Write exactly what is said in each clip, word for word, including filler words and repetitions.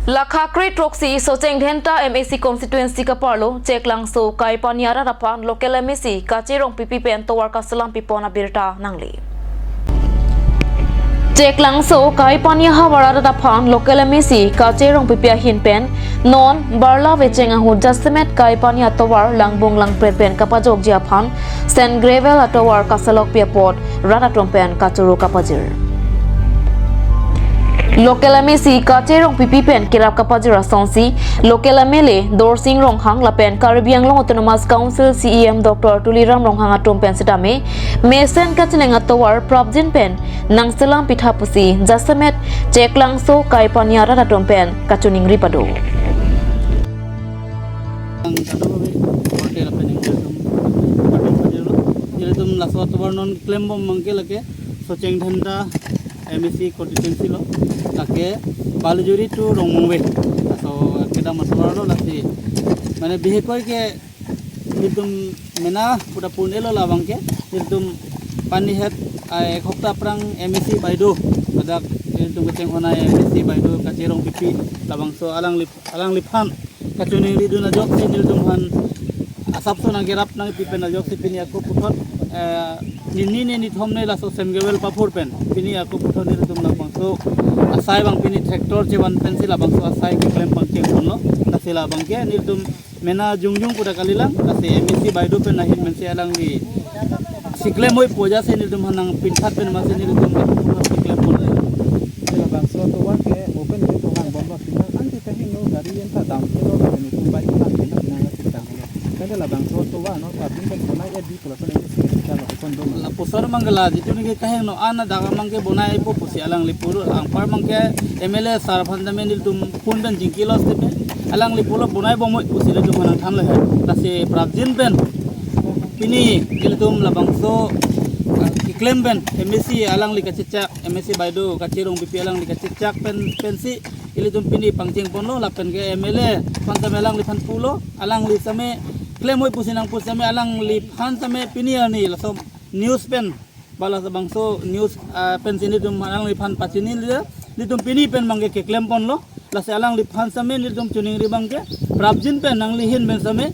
Lakha kre throksi Socheng Dhenta M A C constituency kaparlo Cheklangso Kaipani arat aphan local M A C Kache Rongpipi pen tovar kaselam pipon abirta nangli. Cheklangso Kaipani ahavar arat aphan local M A C Kache Rongpipi ahin pen non barla vecheng ahut jasemet Kaipani atovar langbung langpret pen kapajokji aphan sand gravel atovar kasalokpi apot rat atum pen kachoro kapajir. Local M A C Kache Rongpipi pen kerap kapajir asonsi local M L A Dorsing Ronghang lapen Karbi Anglong Autonomous Council C E M Doctor Tuliram Ronghang atum pen sitame mesen kacheleng atovar prapjin pen nangselam pitha pusi jasemet Cheklangso Kaipani arat atum pen kachiningri pado. Ang kado be, hotel apa ning kado, kado kado lo. Jadi tum laso atovar non klem bom abangke lake Socheng Dhenta M A C constituency lo, lake Balijuri to Rongmongve. Laso kedam atovar lo lasi. Mane bihekoi ke nelitum mena puta pun elo labangke nelitum pani het ai ek hopta aphrang M A C baido, ladak nelitum kechenghon ai M A C baido Kache Rongpipi labangso alangli alangliphan kachiningri dun ajoksi nelitum aphan asapso nangkerap nangpi pen ajoksi pini ako puthot, eh, nini nini thom ne laso sand gravel paphur pen pini ako puthot nelitum labangso asai abang pini tractor chevan pensi labangso asai keklem pangcheng ponlo. Lasi labangke nelitum mena jongjong puta kalilang, lasi M A C baido pen ahin pensi alangli siklem oi pu ajat si nelitum aphan nangpinthat pen masi nelitum ako puthot siklem ponlo. Labangso atovar ke mo pen nelitum hang bomlo, pinang anti kahingno gari yen ta dam ke lo, nelitum bike lang ke nang nang si tang lo. Kan labangso atovar non prapjin pen bonai edi pulo pen M A C ke chalo kon do. Lapuson abangke la jitu neke kahingno an adak abangke bonaipo pusi alangli pulo, anpar abangke M L A sir aphan tame nelitum phone pen chingkilo sitame alangli pulo bonai bomoi pusi nelitum aphan nangthanlo he. Lasi prapjin pen pini nelitum labangso, ah, keklem pen M A C alangli kachechak, M A C baido Kache Rongpipi alangli kachechak pen pensi ilitum pini pangcheng ponlo lapen ke M L A aphan tame alangliphan pulo, alangli tame klem oi pusi nangpu tame alangliphan tame pini arni laso news pen bala labangso news, ah, pensi nelitum alangliphan pachini le, nelitum pini pen abangke keklem ponlo. Lasi alangliphan tame nelitum chiningri abangke prapjin pen nangli ahin pen tame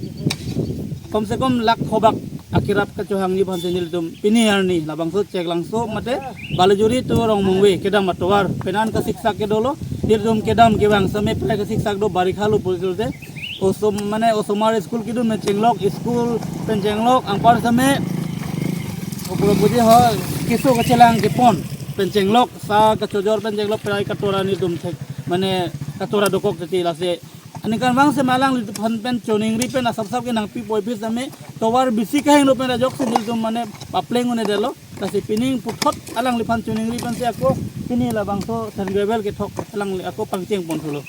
kom se kom lakh kobak akerap kachohangji aphansi nelitum pini arni labangso Cheklangso mate Balijuri to Rongmongve kedam atovar penan kasiksak ke dolo, nelitum kedam kevang tame prai kasiksak do, barikha lo pulote osom mane osomar school kedun pen chenglok, school pen chenglok, anpar tame kopro puji ho keso kachelang kepon pen chenglok, sa kachojor pen chenglok, prai katora nelitum thek mane katora dokok titi. Lasi aningkanvang tame alangliphan pen chiningri pen asapsap ke nangpi puvoiphit tame tovar bisi kahingno pen ajoksi nelitum mane papleng un-edetlo. Lasi pining puthot alangliphan chiningri pensi ako pini labangso sand gravel kethok alangli ako pangcheng ponthulo.